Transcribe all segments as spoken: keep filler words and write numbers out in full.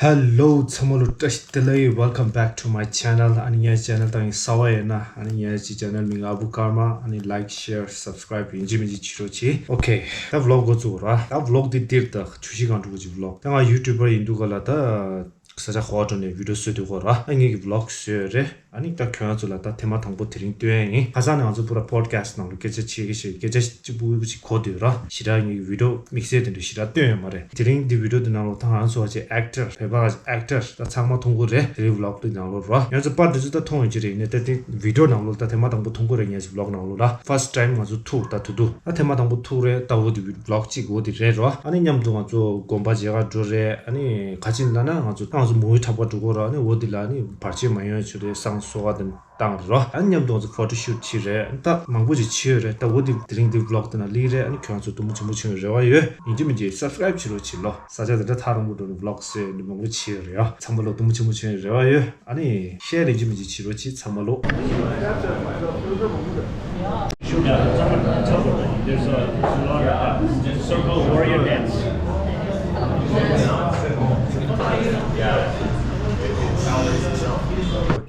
Hello ཚང་མ་ལོ་བཀྲ་ཤིས་བདེ་ལེགས། Welcome back to my channel. ཨ་ནི་ངའི་channel་དང་ཡིན་གསར་བ་ཡིན་ན་ཨ་ནི་ངའི་channel་མིང་ཨ་བུ་ཀརྨ། ཨ་ནི་like, share, subscribe ཡིན་གཅིག་མིན་གཅིག་བྱེད་རོགས་གྱིས། Okay, ད་vlog་འགོ་བཙུགས་ར། ད་vlog་འདི་འདིར་ད་ཆུ་བཞི་སྒང་དྲུག་གི་vlog། ད་ང་YouTuber་ཡིན་དུས་ག་ལ་ད་ས་ཆ་ག་པར་འགྲོ་ནས་video་བཟོས་འདུག་གོ་ར། ཨ་ངེད་ཀྱི་vlog་བཟོས་རེད། ཨ་ནི་ད་ཁྱོད་རང་ཚོ་ལ་ད་ཐེངས་མ་དང་པོ་དེ་རིང་སྟོན་ཡ་ཡིན། ཁ་སང་ནས་ང་ཚོ་པུ་ར་podcast་ནང་ལ་སྐད་ཆ་བྱེད་ཀྱི་ཞེས་སྐད་ཆ་གཅིག་པུ་གཅིག་གོ་དུས་ར་ཞེ་དྲག་ངེད་ཀྱི་video་དམིགས་བསལ་དེ་འདྲ་ཞེ་དྲག་སྟོན་ཡོད་མ་རེད། དེ་རིང་འདི་video་འདི་ནང་ལོ་ད་ང་ཚོ་བ་ཅིག་actor་བོད་པ་actor་ད་ཚང་མ་མཐོང་གི་རེད། དེ་རིང་vlog་འདི་ནང་ལོ་ར་ཡང་ཚོ་པར་འདི་ཚོ་ད་མཐོང་ཡོད་ཀྱི་རེད། ཡིན་ནའི་ད་དེ་video་ནང་ལོ་ད་ཐེངས་མ་དང་པོ་མཐོང་གི་རེད། ངེད་ཚོ་vlog་ནང་ལོ་ལ་first time་ང་ཚོ་ཐུག་ད་དུ་དུ་ད་ཐེངས་མ་དང་པོ་ཐུག་རེད། ད་འོ་དེ་vlog་གཅིག་འོ་དེ་རེད་ར། ཨ་ནི་མཉམ་དུ་ང་ཚོ་དགོན་པ་མཇལ་ག་འགྲོ་རེད། ཨ་ནི་ག་ཅིན་ལ་ན་ང་ཚོ་ང་ཚོ་མུ་བི་འཁྲབ་ག་འགྲོ་གོ་ར། ཨ་ནི་འོ་དེ་ལ་ཨ་ནི་བར་ཆད་མ་ཡོང་ཆུ་རེད་བསང་གསོལ་བ་དང་བཏང་རོ། ཨ་ནི་མཉམ་དུ་ང་ཚོ་photo shoot་བྱེད་རེད། ད་མང་པོ་ཅིག་བྱེད་ཡོད་རེད། ད་འོ་དེ་དེ་རིང་འདི་vlog་དེ་ན་ལི་རེད། ཨ་ནི་ཁྱོད་རང་ཚོ་དུམ་བུ་ཆེན་པོ་ཆེན་པོ་རེ་བ་ཡོད། ཡིན་གཅིག་མིན་གཅིག་subscribe་བྱེད་རོགས་བྱེད་ལོ། ས་ཆ་དེ་འདྲ་ཐག་རིང་པོ་འགྲོ་ནས་vlog་བཟོས་ནས་མང་པོ་བྱེད་ཡོད་རེད་ཡ། ཚང་མ་ལོ་དུམ་བུ་ཆེན་པོ་ཆེན་རེ་བ་ཡོད། ཨ་ནི་share་ཡིན་གཅིག་མིན་གཅིག་བྱེད་རོགས་བྱེད་ཚང་མ་ལོ།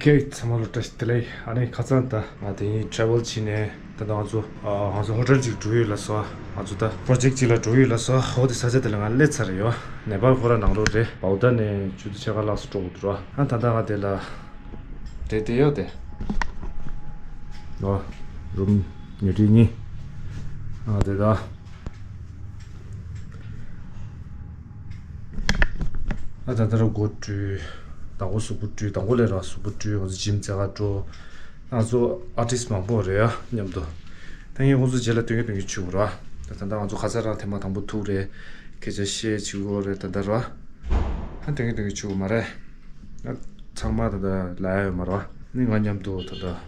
Okay, ཚང་མ་ལོ་བཀྲ་ཤིས་བདེ་ལེགས། ཨ་ནི་ཁ་སང་ད་ང་དེ་ཡིན་travel་བྱས་ནས་ད་ལྟ་ང་ཚོ་ཨ་ང་ཚོ་hotel་ཅིག་འགྲོ་ཡོད་ལ་སོ། ང་ཚོ་ད་project་ཅིག་ལ་འགྲོ་ཡོད་ལ་སོ། འོ་དེ་ས་ཆ་དེ་ལ་ང་སླེབས་ཚར་ཡོད། ནེ་པཱལ་ཁོ་ར་ནང་ལོགས་རེད། བའུ་ཏ་ནས་ཇུ་ཏི་ཆ་ག་ལགས་སུ་འགྲོ་དགོས་འདུག་ར། ཨ་ད་ལྟ་ང་དེ་ལ་དེ་དེ་ཡོད་དེ། ཨོ། རུམ་ཉོ་སྒྲིག་གཉིས། ཨ་དེ་ད། ཨ་ད་ལྟ་ར་སྒོ་བཀྲུས། དང་པོ་གཟུགས་པོ་བཀྲུས། དང་པོ་ལས་ར་གཟུགས་པོ་བཀྲུས། ང་ཚོ་gym་རྩེ་ག་འགྲོ། ང་ཚོ་artist་མང་པོ་རེད་ཡ་མཉམ་དུ། ད་ངས་ཁོང་ཚོ་རྗེས་ལ་སྟོན་གི་སྟོན་གི་བྱེད་དགོས་ར། ད་ད་ལྟ་ང་ཚོ་ཁ་སང་རང་ཐེངས་མ་དང་པོ་ཐུག་རེད། སྐད་ཆ་བཤད་བྱེད་དགོས་རེད་ད་ལྟ་ར། ཧ་སྟོན་གི་སྟོན་གི་བྱེད་དགོས་མ་རེད། ང་ཚང་མ་ད་ལྟ་ལ་ཡ་ཡོད་མ་ར། ནི་ང་མཉམ་དུ་ད་ལྟ་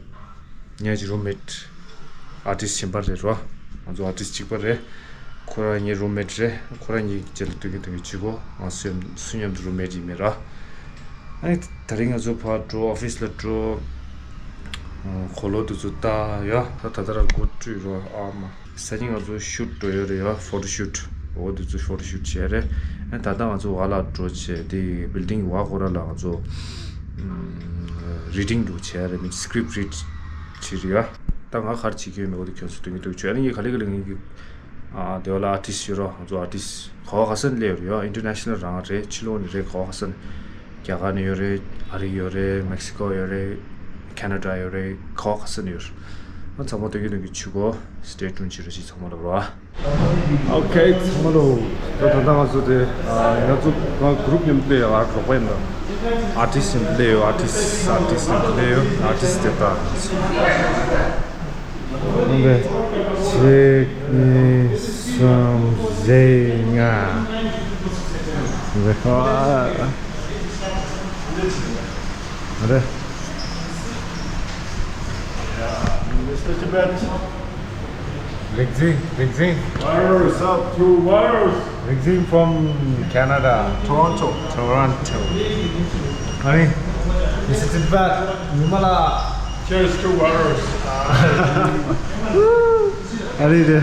ངའི་roommate་artist་གཞན་པ་རེད་རོ། ང་ཚོ་artist་གཅིག་པ་རེད། ཁོ་རང་ངའི་roommate་རེད། ཁོ་རང་གཉིས་རྗེས་ལ་སྟོན་གི་སྟོན་གི་བྱེད་དགོས། ང་སུ་མཉམ་སུ་མཉམ་དུ་roommate་ཡིན་མེད་ར། ཨ་ནི་ད་རིང་ང་ཚོ་ཕར་འགྲོ། office་ལ་འགྲོ། གོས་ལོག་དེ་ཚོ་ལྟ་ཡ། ད་ད་ལྟ་ར་སྒོ་བཀྲུས་རོ། ཨ་མ། སང་ཉིན་ང་ཚོ་shoot་འགྲོ་ཡོད་རེད་ཡ། photo shoot། འོ་དེ་ཚོ་photo shoot་བྱས་རེད། ཨ་ད་ལྟ་ང་ཚོ་བ་ལ་འགྲོ་བྱས་དེ་building་བ་ཁོ་ར་ལ་ང་ཚོ་reading་འགྲོ་བྱས་རེད། མི་script read་བྱེད་རེད་ཡ། ད་ང་ག་རེ་བྱེད་ཀྱི་ཡོད་མེད་འོ་དེ་ཁྱོད་ཚོ་སྟོན་གི་འདུག་བྱས། ཨ་ནི་ངས་ག་ལེ་ག་ལེ་ངས་ཀྱི་ཨ་དེ་བ་ལ་artist་ཡོད་རོ། ང་ཚོ་artist་ག་བ་ག་ས་ནས་སླེབས་ཡོད་རེད་ཡ། international་རང་རེད། ཕྱི་ལོགས་ནས་རེད། ག་བ་ག་ས་ནས། རྒྱ་གར་ནས་ཡོད་རེད། ཨ་རི་ཡོད་རེད། Mexico་ཡོད་རེད། Canada་ཡོད་རེད། ག་བ་ག་ས་ནས་ཡོད་རེད། ཨ་ཚང་མ་སྟོན་གི་སྟོན་གི་བྱེད་དགོས། stay tuned་བྱེད་རོགས་བྱེད་ཚང་མ་ལ་རོ། Okay ཚང་མ་ལོ། ད་ད་ལྟ་ང་ཚོ་དེ་ང་ཚོ་ང་group་མཉམ་སླེབས་ཡོད། ང་རོགས་པ་ཡིན་ད། artist་མཉམ་སླེབས་ཡོད། artist artist་མཉམ་སླེབས་ཡོད། artist་དེ་ད། ཨོ་ཁེ། གཅིག་གཉིས་གསུམ་བཞི་ལྔ། རེད། Mister Tibet. རིག་འཛིན། རིག་འཛིན། Virus up to virus. རིག་འཛིན་from Canada. Toronto. Toronto. ཨ་ནི། Mister Tibet ཉི་མ་ལགས། Cheers to virus. ཨ་ནི་དེ།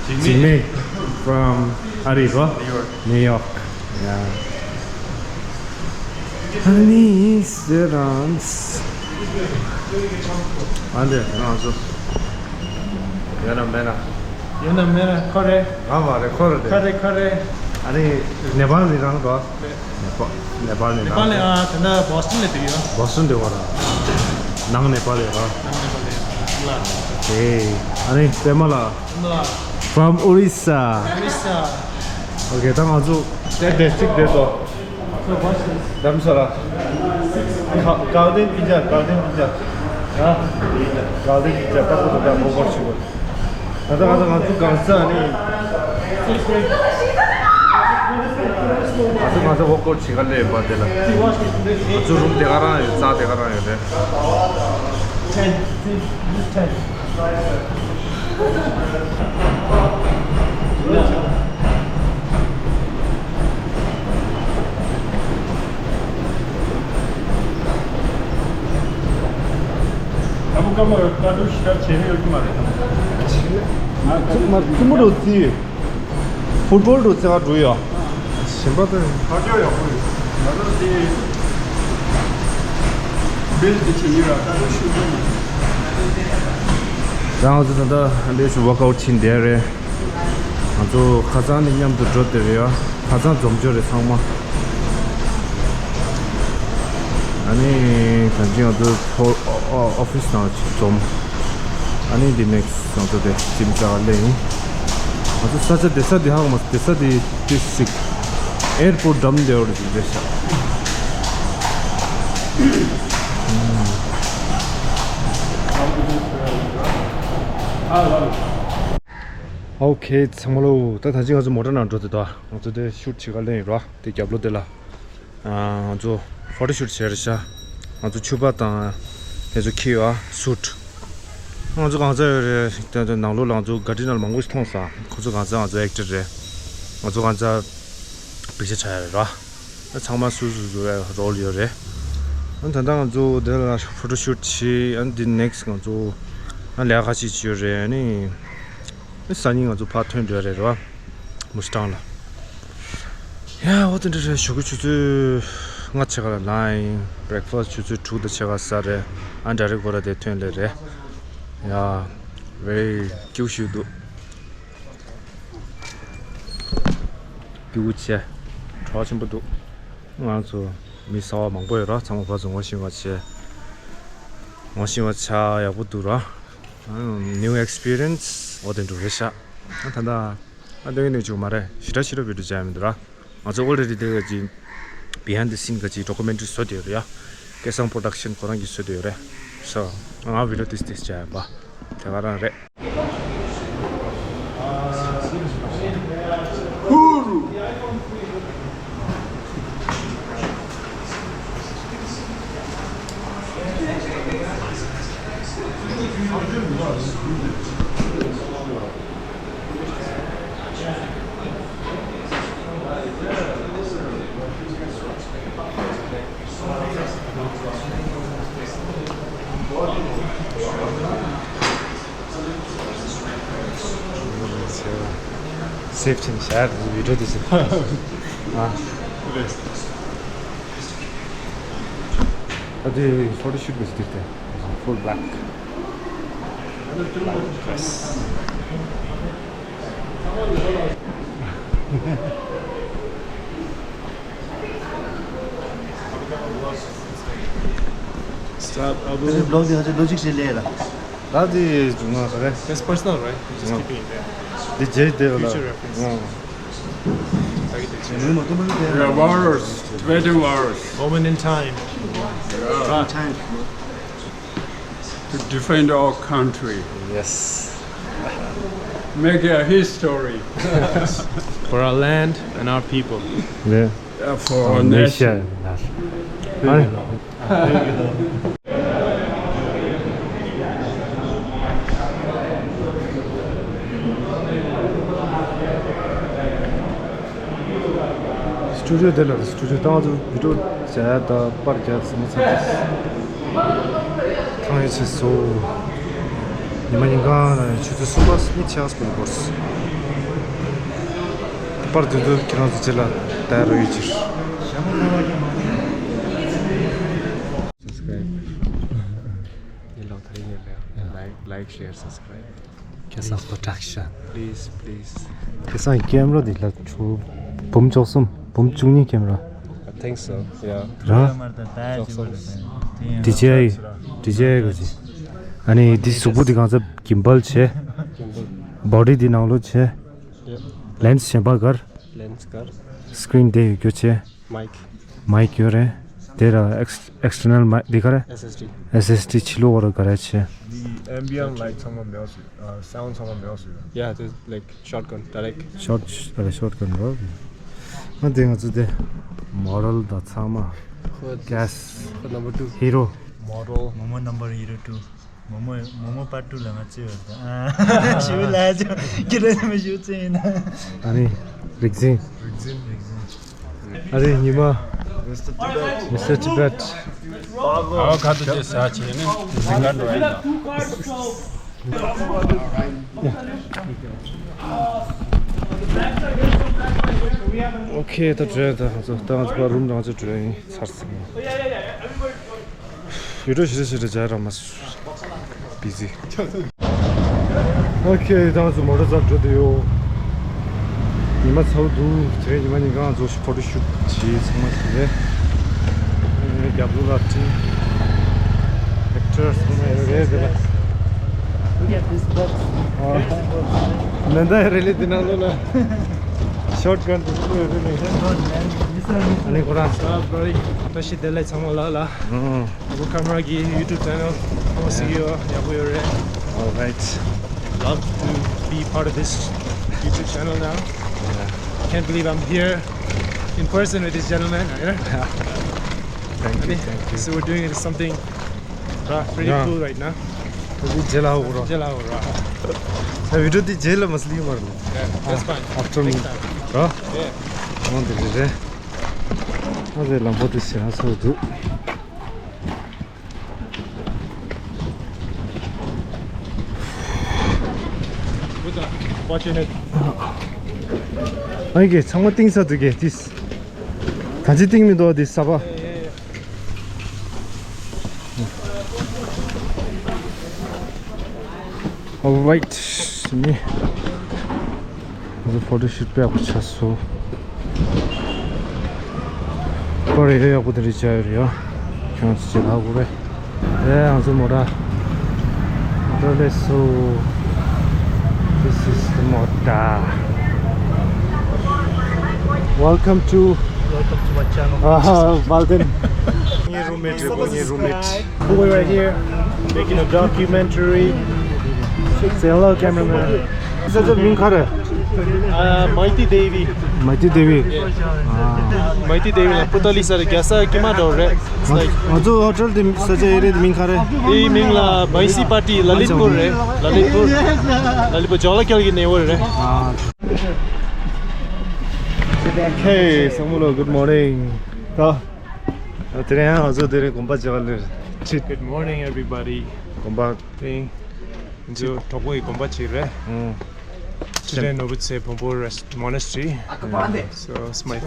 འཇིགས་མེད། འཇིགས་མེད་from ཨ་རི་རོ། New York. New York. Yeah. ཨ་ནི་ཟེར་རང་། ཨ་འདྲ་ང་ཚོ། ཡོད་ན་མེད་ན། ཡོད་ན་མེད་ན་ཁོ་རེ། ང་མ་རེད་ཁོ་རེ་རེད། ཁོ་རེ་ཁོ་རེ། ཨ་ནི་ནེ་པཱལ་ནས་རང་འགྲོ། ནེ་པཱལ་ནས་ནེ་པཱལ་ནས་ཨ་ད་ལྟ་Boston་ནས་འདུག་ཡོད། Boston་འདུག་བ་ར། ནང་ནེ་པཱལ་ཡོད་ར། ནང་ནེ་པཱལ་ཡོད་ལ། ཨེ་ཨ་ནི་པད་མ་ལགས། From Orissa. Orissa. Okay ད་ང་ཚོ་དེ་དེ་གཅིག་དེ་ཚོ། So what's this? དམ་ས་ར། ག་གའུ་ཌེན་པི་ཛ། གའུ་ཌེན་པི་ཛ། ཡ། གའུ་ཌེན་པི་ཛ་ད་ཁོ་ད་ད་ཁོ་སྐོར་ཞིག་གོ། ད་ད་ང་ཚོ་ང་ཚོ་གང་ས་ནི། ང་ཚོ་ང་ཚོ་ཧོ་སྐོར་བྱེད་ག་སླེབས་པ་དེ་ལ། ང་ཚོ་རུམ་དེ་ག་རང་ཡོད། རྩ་དེ་ག་རང་ཡོད་རེད། Ten. This ten. ཨ་བུ་ཀརྨ་ཡོད་ཀ་འདུག་ཤར་བྱེད་མི་ཡོད་ཀྱི་མ་རེད། ང་ཚོ་མ་ཐུ་མོ་རོ་ཙི། ཕུཊ་བོལ་རུ་ཙི་བ་འགྲོ་ཡོད། གཞན་པ་དེ། ཁ་རྒྱ་ཡག་པོ་ཡོད། ང་རང་དེ་བིལ་དེ་བྱེད་ཀྱི་ར་ད་ལོ་ཤུ་གི་ནི། ད་ང་ཚོ་ད་ལྟ་ལས་ཤུ་ཝོག་ཨའུཊ་ཕྱིན་བསྡད་རེད། ང་ཚོ་ཁ་སང་ནས་མཉམ་དུ་འགྲོ་བསྡད་རེད་ཡ། ཁ་སང་འཛོམས་འབྱོར་རེད་ཚང་མ། ཨ་ནི་ད་ཅི་ང་ཚོ་ཨོ་ཨོ་ཨོ་ཕི་སི་ནང་ཅིག་འཛོམས། ཨ་ནི་འདི་ནེག་སི་ང་ཚོ་དེ་ཇིམ་ཅག་ལེ་ཡིན། ང་ཚོ་ས་ཆ་བསྡད་ས་དེ་ཧ་གོ་མ་སོང་། བསྡད་ས་དེ་ཏིས་ཅིག་ཨེར་པོར་ཊི་འགྲམ་དེ་འོར་ཅིག་རེད་ཤག་ཨོ་ཁེ་ཚང་མ་ལོ། ད་ད་ཅི་ང་ཚོ་མོ་ཊ་ནང་འགྲོ་དེ་ད་ང་ཚོ་དེ་ཤུཊ་བྱེད་ག་ལེན་ཡིན་ར། དེ་རྒྱབ་ལོགས་དེ་ལ། ང་ཚོ་ཕོ་ཊོ་ཤུཊ་བྱས་རེད་ཤག་ང་ཚོ་ཕྱུ་པ་དང་དེ་ཚོ་འཁྱེར་ཡོད་ཨ་སུཊ། ང་ཚོ་གང་ཚ་ཡོད་རེད། དེ་དེ་ནང་ལོགས་ལ་ང་ཚོ་གྷ་རི་ནང་ལ་མང་པོ་ཞིག་མཐོང་སོང་། ཁོ་ཚོ་གང་ཚ་ང་ཚོ་ཨེག་ཊར་རེད། ང་ཚོ་གང་ཚ་པིག་ཅར་ཆགས་ཡ་རེད་ར། ཚང་མ་སུ་སུ་སུ་རེད་རོལ་ཡོད་རེད། ཨ་ད་ལྟ་ང་ཚོ་དེ་ལ་ཕོ་ཊོ་ཤུཊ་བྱས། ཨ་འདི་ནེག་སི་ང་ཚོ་ཨ་ལས་ཀ་ཞིག་བྱེད་ཡོད་རེད། ཨ་ནི་སང་ཉིན་ང་ཚོ་ཕར་ཐོན་འགྲོ་ཡ་རེད་ར། མུ་སི་ཊང་ལ། ཡ་འོ་དེ་འདྲ་རེད། ཞོགས་ཀྱི་ཆུ་ཚོད་ལྔ་ཕྱེད་ཀ་ལ་ལངས་ཡིན། བྷི་རེག་ཕ་སི་ཊི་ཆུ་ཚོད་དྲུག་དང་ཕྱེད་ཀ་ཟ་རེད། ཨ་ཌའི་རེག་སྒོ་ར་དེ་ཐོན་ལེ་རེད། ཡ་ཝེ་སྐྱིད་པོ་ཞིག་འདུག་སྐྱིད་པོ་བྱས། གྲོགས་ཆེན་པོ་འདུག་ང་ཚོ་མི་གསར་པ་མང་པོ་ཡོད་ར། ཚང་མ་ཕར་ཚུར་ངོ་ཤེས་པ་བྱས། ངོ་ཤེས་པ་ཆགས་ཡག་པོ་འདུག་ར། ཨ་ནིའུ་ཨེག་སི་པི་རི་ཡན་སི་འོ་དེ་འདྲ་རེད་ཤག་ཨ་ད་ལྟ། ཨ་འདི་ག་ནས་བྱུང་མ་རེད། ཞེ་དྲག་ཞེ་དྲག་བི་ཌི་ཡོ་བྱས་མི་འདུག་ར། ང་ཚོ་ཨོ་ལེ་ཌི་དེ་ག་ཅིག་བི་ཧའིན་ཌི་སིན་ག་ཅིག་ཌོ་ཀུ་མེན་ཊ་རི་བཟོ་བསྡད་ཡོད་རེད་ཡ། སྐལ་བཟང་པོ་རོ་ཌག་ཤན་ཁོ་རང་གིས་བཟོ་བསྡད་ཡོད་རེད། སོ། ང་བི་ཌི་ཡོ་ཏིས་ཏིས་བྱས་ཡིན་པ། དེ་ག་རང་རེད། སེབ་ཅིག་བྱ་བི་ཌི་ཡོ་དེ་ཟེར། ཨ། ཨ་དེ་ཕོ་ཊོ་ཤུཊ་གི་སྟིར་ཏེ། ཕུལ་བྷེག། Stop, Abu. ཨ་ནི་བི་ལོག་དེ་ང་ཚོ་ལོ་གཅིག་ཞིག་ལས་ལ། ད་དེ་ང་ག་རེ། That's personal, right? Just keep it in there. དེ་རྗེས་དེ་ལ། Future reference. ཨང་། Yeah, Warriors, Tibetan Warriors. Moment in time. Yeah. Time. To defend our country. Yes. Make a history. For our land and our people. Yeah. Uh, for our nation. ཨ་ནི། སི་ཊུ་ཌི་ཡོ་དེ་ལ་སི་ཊུ་ཌི་ཡོ་བཏང་ཚུལ་བི་ཌི་ཡོ་བྱས་དང་པར་རྒྱག་ཟིན་ཚར་ཏེ། ཐང་ཡོད་ཆེ་སོ། ཉི་མ་ཉིན་གང་ལ་ཆུ་ཚོད་གསུམ་པ་གཉིས་ཆགས་སུ་འགོར་སོང་། པར་དེ་ཚོ་ཁྱེད་རང་ཚོ་རྗེས་ལ་ལྟ་རོགས་ཡོད་ཕྱིར། Subscribe. Like, like, share, subscribe. Kesa production. Please, please. Kesa camera དེ་ལ་ཆུ་འབུམ་བཅུ་གསུམ། འབུམ་བཅུ་གཉིས་camera. I think so, yeah. ར། ཌི་ཇེ་ཨའི། ཌི་ཇེ་ཨའི་ག་ཅིག་ཨ་ནི་འདི་གཟུགས་པོ་འདི་གང་ཚ་གིམ་བལ་བྱས། བོ་ཌི་འདི་ནང་ལོགས་བྱས། ལེན་སི་གཞན་པ་གར། ལེན་སི་གར། སི་ཀི་རིན་དེ་ཡོད་རྒྱུ་བྱས། མའིག་མའིག་ཡོད་རེད། དེ་ལ་ཨེག་སི་ཊར་ནལ་མའིག་འདི་ག་རེ། ཨེས་ཨེས་ཌི། ཨེས་ཨེས་ཌི་ཕྱི་ལོགས་བར་ག་རེ་བྱས། The ambient light ཚང་མ་མེད་པ་བཟོས། ཨ། སའུན་ཌི་ཚང་མ་མེད་པ་བཟོས། Yeah, this is like shotgun, direct. ཤོཊ་ཨ་རེ། ཤོཊ་གན་རོ། ཨ་དེ་ང་ཚོ་དེ་མོ་ཌེལ་དང་ཚང་མ། ཁོ་ཀེ་སི། ཁོ་number two. ཧི་རོ། མོ་ཌེལ། མོ་མོ་number hero two. མོ་མོ། མོ་མོ་part two ལ་ང་ཚོས་ཡོད་ད། ཨ། ཞུ་ལ་ཅོ་ཁྱེད་རང་མི་ཞུ་ཚེ་ཡིན་ན། ཨ་ནི་རིག་འཛིན། རིག་འཛིན། རིག་འཛིན། ཨ་རེ་ཉི་མ། མི་སི་ཊར་ཊི་བེཊ། མི་སི་ཊར་ཊི་བེཊ། ཨའོ་ཁ་ཐུག་ཅེས་ཟ་བྱས་ནས་ཟིང་ག་འགྲོ་ཡིན་ད། ཨོ་ཁེ། ད་འགྲོ་ཡ། ད་ང་ཚོ་ད་ང་ཚོ་ཕར་རུམ་རང་ཚོ་འགྲོ་ཡ་ཡིན། ཚར་སོང་། ཡུ་ཊུབ་ཞེ་དྲག་ཞེ་དྲག་བྱ་ར་མ་སུ་བི་ཟི། ཨོ་ཁེ། ད་ང་ཚོ་མོ་ཊ་རྩར་འགྲོ་བསྡད་ཡོད། ཉི་མ་ཚ་པོ་འདུག་དེ་རིང་ཉི་མ་ཉིན་གང་ང་ཚོ་ཕོ་ཊོ་ཤུ་ཊི་བྱས། ཚང་མ་བྱས་རེད། རྒྱབ་ལོགས་ལ་ཊི་ཨེག་ཊར་ཚང་མ་ཡོད་རེད་དེ་ལ། Look at this box. ཨ། Fancy box. མེ་མདའ་རེད་ལེ་འདི་ནང་ལོགས་ལ། ཤོཊ་གན་དེ་ཚོ་ཡོད་རེད་ལེ། Come on, man. This one, this one. ཨ་ནི་ཁོ་རང་། What's up, buddy? བཀྲ་ཤིས་བདེ་ལེགས་ཚང་མ་ལ་ལ། ཨོ། ཨ་བུ་ཀེམ་ར་གི་ཡུ་ཊུབ་ཆེ་ནལ་ཨོ་སི་ཡོ་ཡག་པོ་ཡོད་རེད། All right. Love to be part of this YouTube channel now. Yeah. Can't believe I'm here in person with this gentleman. Thank you, thank you. So we're doing something, uh, pretty cool right now. ད་འདི་རྗེས་ལ་ཧ་གོ་ར། རྗེས་ལ་ཧ་གོ་ར། ད་བི་ཌི་ཡོ་འདི་རྗེས་ལ་མ་སླེབས་མ་རེད། Yeah, that's fine. After me. Next time. ར། Yeah. འོང་འདི་རེད་རེད། ཨ་ཟེ་ལམ་བོ་དེ་ཟེར་ན་སོ་འདུག Watch your head. ཨ་ཡེ་གེ་ཚང་མ་གཏིང་ཟབ་འདུག་གེ་དིས། གང་ཅི་གཏིང་མི་འདུག་དིས་ས་པ། All right. ནི། ང་ཚོ་ཕོ་ཊོ་ཤུ་ཊི་དཔེ་ཡག་པོ་ཆགས་སོང་། པར་ཡག་ཡག་པོ་དེ་འདྲ་བྱས་ཡོད་རེད་ཡ། ཁྱོད་ཚོ་ཅིག་ལྷག་དགོས་རེད། ཨེ་ང་ཚོ་མོ་ཊ། མོ་ཊ་སླེབས་སོང་། This is the མོ་ཊ། Welcome to Welcome to my channel. ཨ་ཧ། Walden. ངའི་རུམ་མེཊ་རེད་ངའི་རུམ་མེཊ། Boy right here making a documentary. Say hello, cameraman. ས་ཆ་མིང་ག་རེ། ཨ། Mighty Devi. Mighty Devi. Yeah. ཨ། Mighty Devi ལ་པུ་ཏ་ལི་ས་རེད། རྒྱལ་ས་ཀི་མ་འདྲ་བོ་རེད། ང་ང་ཚོ་ཧོ་ཊེལ་དེ་ས་ཆ་ཨེ་རི་དེ་མིང་ག་རེ། དེའི་མིང་ལ་མའི་སི་པ་ཊི། ལ་ལིད་པུར་རེད། ལ་ལིད་པུར། ལ་ལིད་པུར་ཇོ་ལ་ཀལ་གི་ནེ་བོ་རེད། ཨ། Hey བསམ་བློ། Good morning. ད་དེ་རིང་ང་ཚོ་དེ་རིང་དགོན་པ་ཅིག་ལ་ཁྲིད། Good morning, everybody. དགོན་པ། དེ་ང་ཚོ་གྲོགས་པོ་ཡི་དགོན་པ་ཅིག་རེད། ཨང་། ཆི་ལེན་ནོ་བུ་ཚེ་བོན་པོ་Monastery. So it's my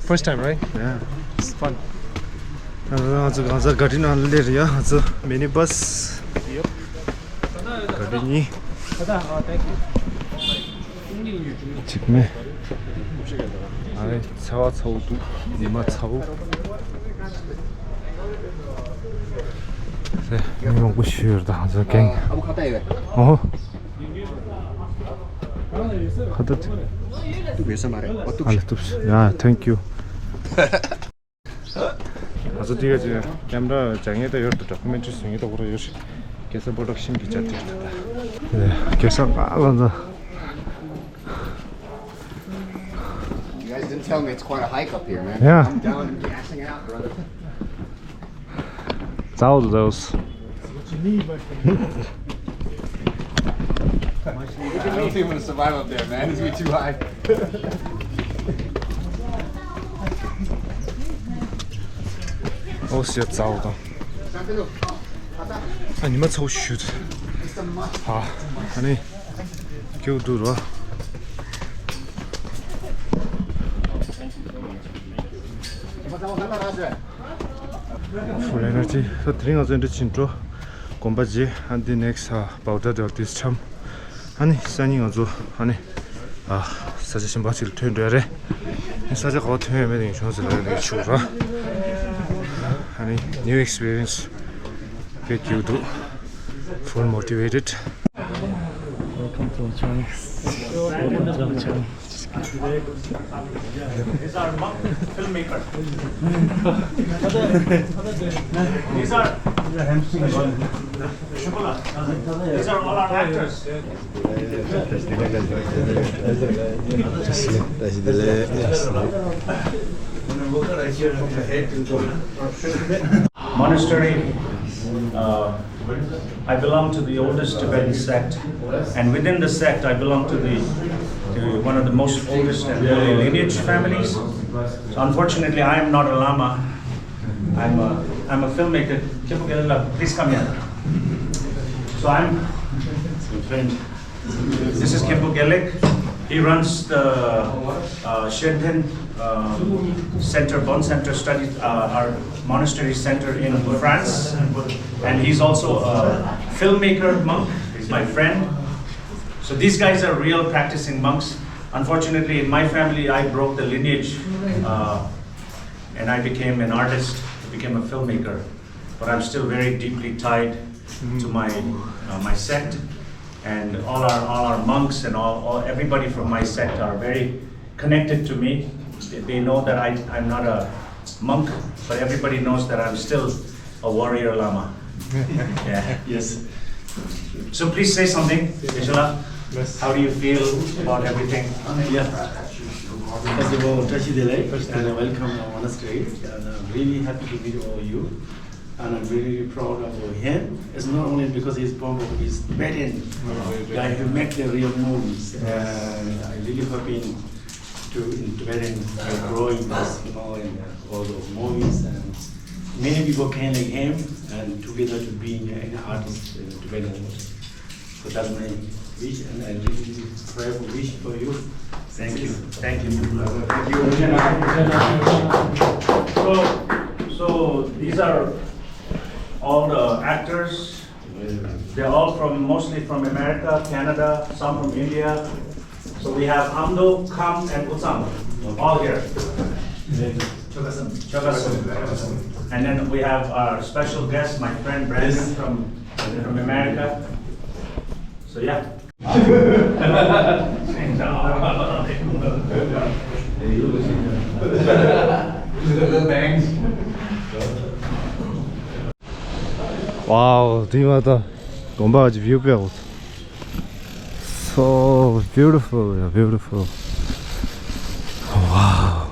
first time, right? Yeah. It's fun. ང་ཚོ་གང་ཟག་ག་རི་ནང་སླེབས་རེད་ཡ། ང་ཚོ་མི་ནི་བྷ་སི། Yep. ག་རི་གཉིས། གཅིག་མེད། ཨ་རེ་ཚ་བ་ཚ་བོ་འདུག་ཉི་མ་ཚ་བོ། ཨེ་མི་མང་པོ་ཞིག་ཡོད་རེད་ད་ང་ཚོ་གེང་། ཨོ། ཁ་ཏ་ཏུ་ཡོད་ས་མ་རེད། ཨོ་ཏུ། ཨ་ལེ་ཏུ། ཡ་thank you. ང་ཚོ་འདི་ག་ཅིག་ཀེམ་ར་སྦྱང་ཡས་ད་ཡོད་དོ། ཌོ་ཀུ་མེན་ཊི་རི་བཟོ་ཡས་ད་ཁོ་ར་ཡོད་ཤི། རྒྱལ་ས་པོ་རོ་ཌག་ཤན་གྱི་ཆ་དེ་ད་ད། རྒྱལ་ས་ང་ལ་ད། You guys didn't tell me it's quite a hike up here, man. Yeah. I'm down and gassing out, brother. It's all those. What you need, my friend. I don't think I'm gonna survive up there, man. It's gonna be too high. Oh shit, it's all done. ཨ་ཉི་མ་ཚ་བོ་ཞུ། ཨ་ཨ་ནི་ཁྱེའུ་འདུག་རོ། Full energy. ད་དེ་རིང་ང་ཚོ་འདི་ཕྱིན་འགྲོ། དགོན་པ་རྗེས་ཨ་འདི་next ཨ་Bauta del Dies འཆམ། ཨ་ནི་སང་ཉིན་ང་ཚོ་ཨ་ནི་ཨ་ས་ཆ་གཞན་པ་ཞིག་ལ་ཐོན་འགྲོ་ཡ་རེད། ཨ་ནི་ས་ཆ་ག་པར་ཐོན་ཡོད་མེད་དེ་ཡིན་ཆུང་ཟེར་ལ་ཡོད་ནས་ཆུ་ར། ཨ་ནི་new experience. Get you to full motivated. Welcome to our channel. Welcome to our channel. These are filmmakers. These are Shukla. These are all our actors. Monastery. Uh, I belong to the oldest Tibetan sect, and within the sect, I belong to the to one of the most oldest and holy lineage families. So unfortunately, I am not a lama. I'm a I'm a filmmaker. Khenpo Gelek, please come here. So I'm friend. This is Khenpo Gelek. He runs the uh, Shenten uh, Center, Bon Center Studies, uh, our monastery center in France, and he's also a filmmaker monk. He's my friend. So these guys are real practicing monks. Unfortunately, in my family, I broke the lineage, uh, and I became an artist, I became a filmmaker. But I'm still very deeply tied to my uh, my sect, and all our all our monks and all, all everybody from my sect are very connected to me. They, they know that I I'm not a monk, but everybody knows that I'm still a warrior lama. Yeah. Yes. So please say something, Geshe-la. Yes. How do you feel about everything? Yeah. First of all, Tashi Delek, and I welcome our monastery. And I'm really happy to meet all of you. And I'm really proud of him. It's not only because he's Pongo, he's Tibetan guy who make the real movies. And I really hoping to in Tibetan uh, growing this, you know, in uh, all those movies and many people can like him and together to being an artist in Tibetan. So that's my wish, and I really pray for wish for you. Thank you. Thank you. Thank you. So, so these are all the actors. They're all from, mostly from America, Canada, some from India. So we have Amdo, Kham, and Utsang, all here. Chogasan. Chogasan. And then we have our special guest, my friend Brandon from, from America. So yeah. Wow, དེ་མ་ད་དགོན་པ་གི་view དཔེ་འོ། So beautiful, yeah, beautiful. Wow.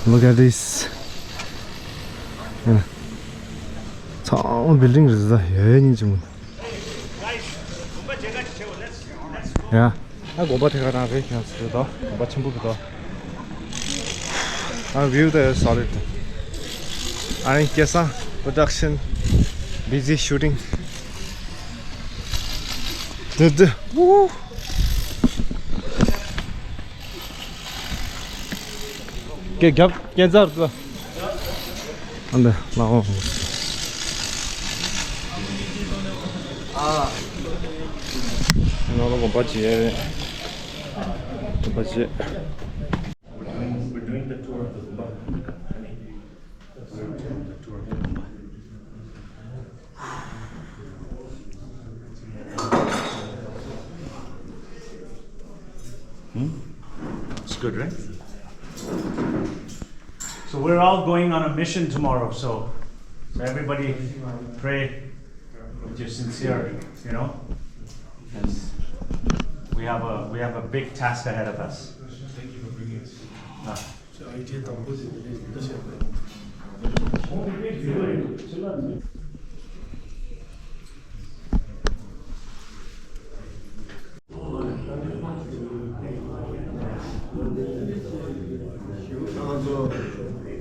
Look at this. ཚང་མ་building རེད་ད་ཡོད་ཡོད་ཉིན་གཅིག་མིན། ཡ། ཨ་དགོན་པ་དེ་ག་རང་རེད་ཁྱེད་ཚོ་དོ། དགོན་པ་ཆེན་པོ་གི་དོ། ཨ་view དེ་solid དོ། ཨ་ནི་སྐལ་བཟང་production busy shooting. དེ་དེ། ཝུ། སྐད་རྒྱབ་སྐད་མཛར་དུ། ཨ་འདི་ལའོ། ནང་ལ་དགོན་པ་བྱེད། དགོན་པ་བྱེད། We're doing, we're doing the tour of the Gumba. We're doing the tour of the Gumba. Hmm? It's good, right? So we're all going on a mission tomorrow, so, so everybody pray with your sincere, you know? And we have a, we have a big task ahead of us. Thank you for bringing us. Ah.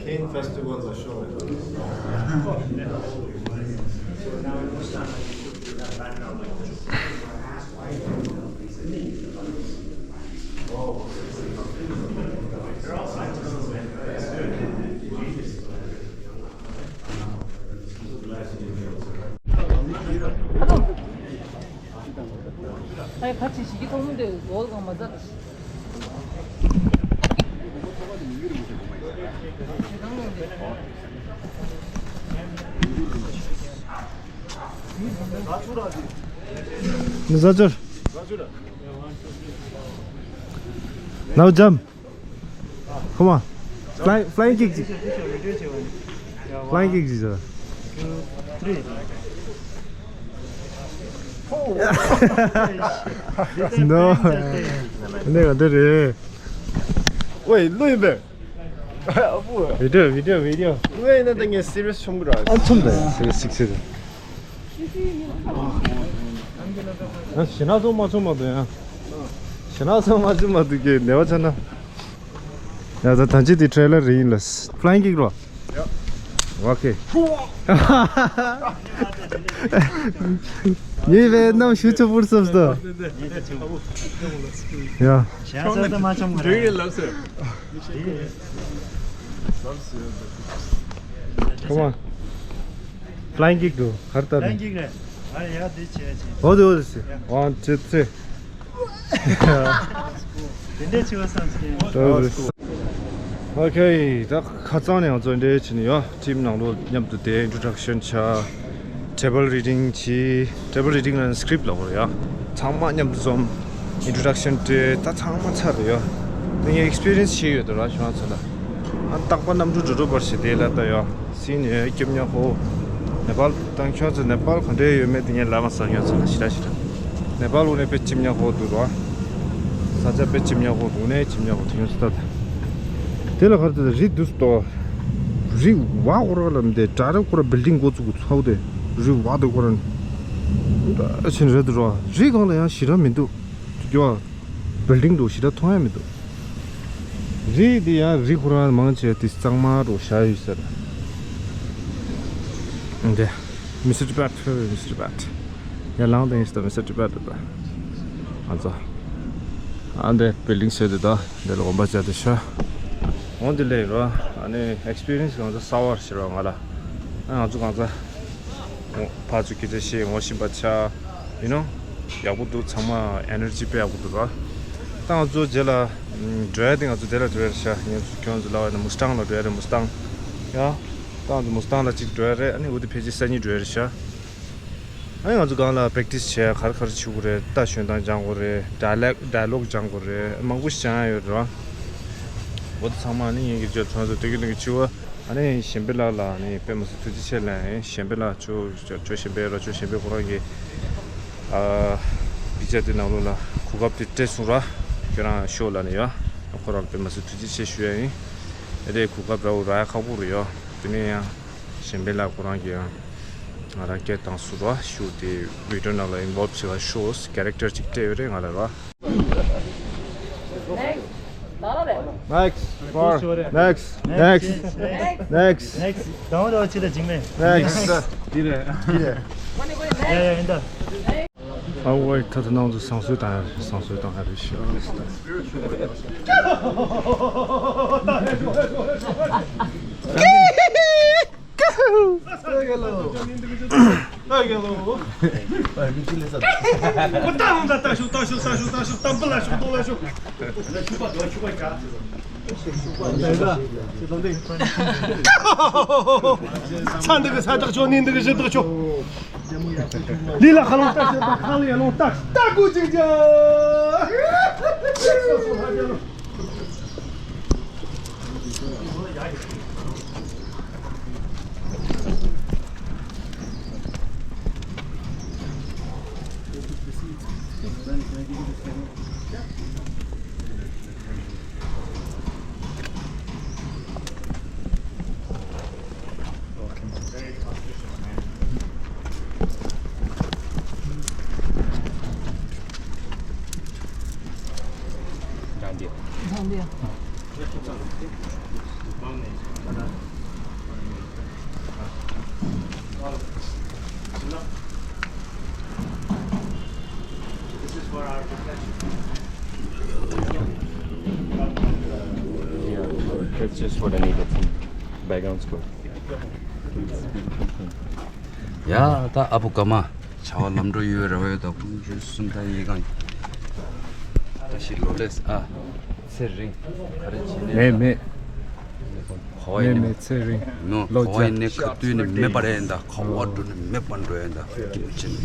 Kane Festival is a show. ཨ་ཁ་ཆེ་ཞིག་གི་ཐོག་མུ་དེ་འོག་གང་མ་ཟ། མི་ཟ་ཅོར། Now jump. Come on. Flying, flying kick. Flying kick. No. ནས་འདི་རེད། ཝེ་ལོས་བེ། Video, video, video. ངས་ནི་ད་ངས་serious ཆུང་གི་ར། ཨ་ཚོམ་དེ་serious six རེད། ཞེ་ན་ཚོམ་མ་ཚོམ་མ་འདུག་ཡང་། ཞེ་ན་ཚོམ་མ་ཚོམ་མ་འདུག་གི་ནེ་བ་ཆ་ན། ཡ་ད་ད་ཅི་དེ་trailer རེད་ཡིན་ལ། Flying kick རོ། Okay. ཉེ་བའི་གནམ་ཞུ་ཆུ་པུར་སོབ་སོ། ཡ། Come on. Flying kick དུ་གར་ལྟ་རེད། Flying kick རེད། ཨ་ཡ་དེ་བྱས་བྱས། ཨོ་དེ་ཨོ་དེ། One, two, three. དེ་འདྲས་བྱེད་པ་བསམ་སོང་། Okay, ད་ཁ་སང་ནས་ང་ཚོ་འདྲ་བྱས་ནས་ཡོད། team ནང་ལོགས་མཉམ་དུ་དེ་introduction བྱས། table reading བྱས། table reading ལ་script ལབ་དགོས་རེད་ཡ། ཚང་མ་མཉམ་དུ་འཛོམས། introduction སྤྲད། ད་ཚང་མ་ཚར་རེད་ཡ། ད་ངས་experience བྱས་ཡོད་དོ་ར་ཁྱོད་ཚོ་ལ། ཨ་རྟག་པར་གནམ་གྲུ་འགྲོ་འགྲོ་པར་བྱས་དེ་ལ་ལྟ་ཡ། སྲིད་ནས་སྐྱིབ་ཉག་ཧོ། ནེ་པཱལ་དང་ཁྱོད་ཚོ་ནེ་པཱལ་ག་འདྲས་ཡོད་མེད་དེ་ངས་ལབ་མ་ཟ། ཁྱོད་ཚོ་ལ་ཞེ་དྲག་ཞེ་དྲག་ནེ་པཱལ་འོ་ནས་དཔེ་སྐྱིབ་ཉག་ཧོ་འདུག་ར། ས་ཆ་དཔེ་སྐྱིབ་ཉག་ཧོ་འདུག་ནས་སྐྱིབ་ཉག་ཧོ་དེ་ཡོད་ས་ད། དེ་ལ་ག་རེ་ད་རི་འདུག་སྟོ། རི་བ་ཁོ་ར་ལ་མི་དེ་དྲ་ར་ཁོ་ར་building འགོ་བཙུགས་ཚ་བོ་དེ། རི་བ་དེ་ཁོ་ར་ནི་ད་ཕྱིན་རེད་འདུག་ར། རི་སྒང་ལ་ཡང་ཞེ་དྲག་མི་འདུག་ཡོ། building འདུག་ཞེ་དྲག་མཐོང་ཡ་མི་འདུག་རི་འདི་ཡང་རི་ཁོ་རང་མང་ཆེ་དེ་གཙང་མ་རུ་བཞག་ཡོད་ཟེར། འདི། Mister Tibet, Mister Tibet. ཡར་ལངས་དང་ཡིན་ཟེར། Mister Tibet ད། ང་ཚོ། ཨ་འདི་building ཟེར་དེ་ད། འདི་ལ་གོམ་པ་བྱས་ཏེ་ཤ། འོང་འདི་ལས་རོ། ཨ་ནི་experience གང་ཚ་གསར་བར་ཞེས་རོ་ང་ལ། ཨ་ང་ཚོ་གང་ཚ། ཕར་ཚུར་སྐད་ཆ་བཤད་ངོ་ཤེས་པ་ཆགས། you know། ཡག་པོ་འདུག་ཚང་མ་energy དཔེ་ཡག་པོ་འདུག་ར། ད་ང་ཚོ་རྗེས་ལ་འགྲོ་ཡ་དེ་ང་ཚོ་དེ་ལ་འགྲོ་ཡ་རེད་ཤག་ངས་ཁྱོད་ཚོ་ལབ་པ་ཡིན་ན་Mustang ལ་འགྲོ་ཡ་རེད། Mustang ཡ། ད་ང་ཚོ་Mustang ལ་གཅིག་འགྲོ་ཡ་རེད། ཨ་ནི་འོ་དེ་ཕལ་ཆེར་སང་ཉིན་འགྲོ་ཡ་རེད་ཤག་ཨ་ནི་ང་ཚོ་སྒང་ལ་practice བྱས་ག་རེ་ག་རེ་བྱེད་དགོས་རེད། རྟ་ཞོན་སྟངས་སྦྱང་དགོས་རེད། dialogue dialogue སྦྱང་དགོས་རེད། མང་པོ་ཞིག་སྦྱང་ཡ་ཡོད་རེད་བ། འོ་དེ་ཚང་མ་ཨ་ནི་ངེད་ཀྱི་ཇོ་ཁྱོད་ཚོ་དེ་གི་ནི་གི་ཆུ་བ། ཨ་ནི་གཞན་པའི་ལགས་ལ་ཨ་ནི་དཔེ་མ་སྲིད་ཐུགས་རྗེ་ཆེ་ལབ་ཡིན། གཞན་པའི་ལགས་ཇོ་ཇོ་གཞན་པའི་ར་ཇོ་གཞན་པའི་ཁོ་རང་གི་ཨ་བི་ཇ་དེ་ནང་ལོགས་ལ་གོ་སྐབས་དེ་སྤྲད་སོང་ར། ཁྱོད་རང་ཤོག་ལབ་ནས་ཡ། ཁོ་རང་དཔེ་མ་སྲིད་ཐུགས་རྗེ་ཆེ་ཞུ་ཡ་ཡིན། ཨ་དེ་གོ་སྐབས་ར་བོ་རག་ཡ་ཁག་པོ་རེད་ཡ། དེ་ནས་ཡང་གཞན་པའི་ལགས་ཁོ་རང་གི་ཡང་ང་རང་སྐད་བཏང་སོང་ར། ཤོག་དེ་བི་ཌི་ཡོ་ནང་ལ་involve བྱེད་པ་ཤོག character གཅིག་སྤྲད་ཡོད་རེད་ང་ལ་ར། Next. Next. Next. Next. Next. ད་ང་ཚོ་ཅི་ལ་འཇིགས་མེད། Next. འདི་རེད། འདི་རེད། ཡ་ཡ་ཡིན་ད། ཨ་ཝའི་ད་ད་ནང་དུ་བསང་གསོལ་བཏང་ཡ་རེད། བསང་གསོལ་བཏང་ཡ་རེད་ཤག་ཚ་འདི་གི་ས་བདག་ཆོ། ནི་འདི་གི་གཞི་བདག་ཆོ། ལི་ལ་ཁ་ལོང་ལྟ་ཞིག་དང་ཁ་ལི་ཡ་ལོང་ལྟ་ལྟ་དགོས་ཅིག་ཅང་། This is for our protection. Yeah, that's just what I needed, some background score. ཡ་ད་ཨ་བུ་ཀ་མ་བྱ་བ་ལམ་འགྲོ་ཡོད་རེ་བ་ཡོད་ད་ཀུན་སྤྱོད་གསུམ་ད་ཡིག་གང་ད་ཞིག་ལོ་ལེས་ཨ་ཚེ་རིང་ག་རེ་བྱེད་ནས་མེད་མེད། ག་བ་ཡིན་ནི་མེད་ཚེ་རིང་། ནོ་ག་བ་ཡིན་ནི་ཁ་ཏུས་ནི་མེད་པ་རེད་ད། ག་བ་འགྲོ་ནི་མེད་པ་འགྲོ་ཡིན་ད། ཀྱི་མི་ཅན་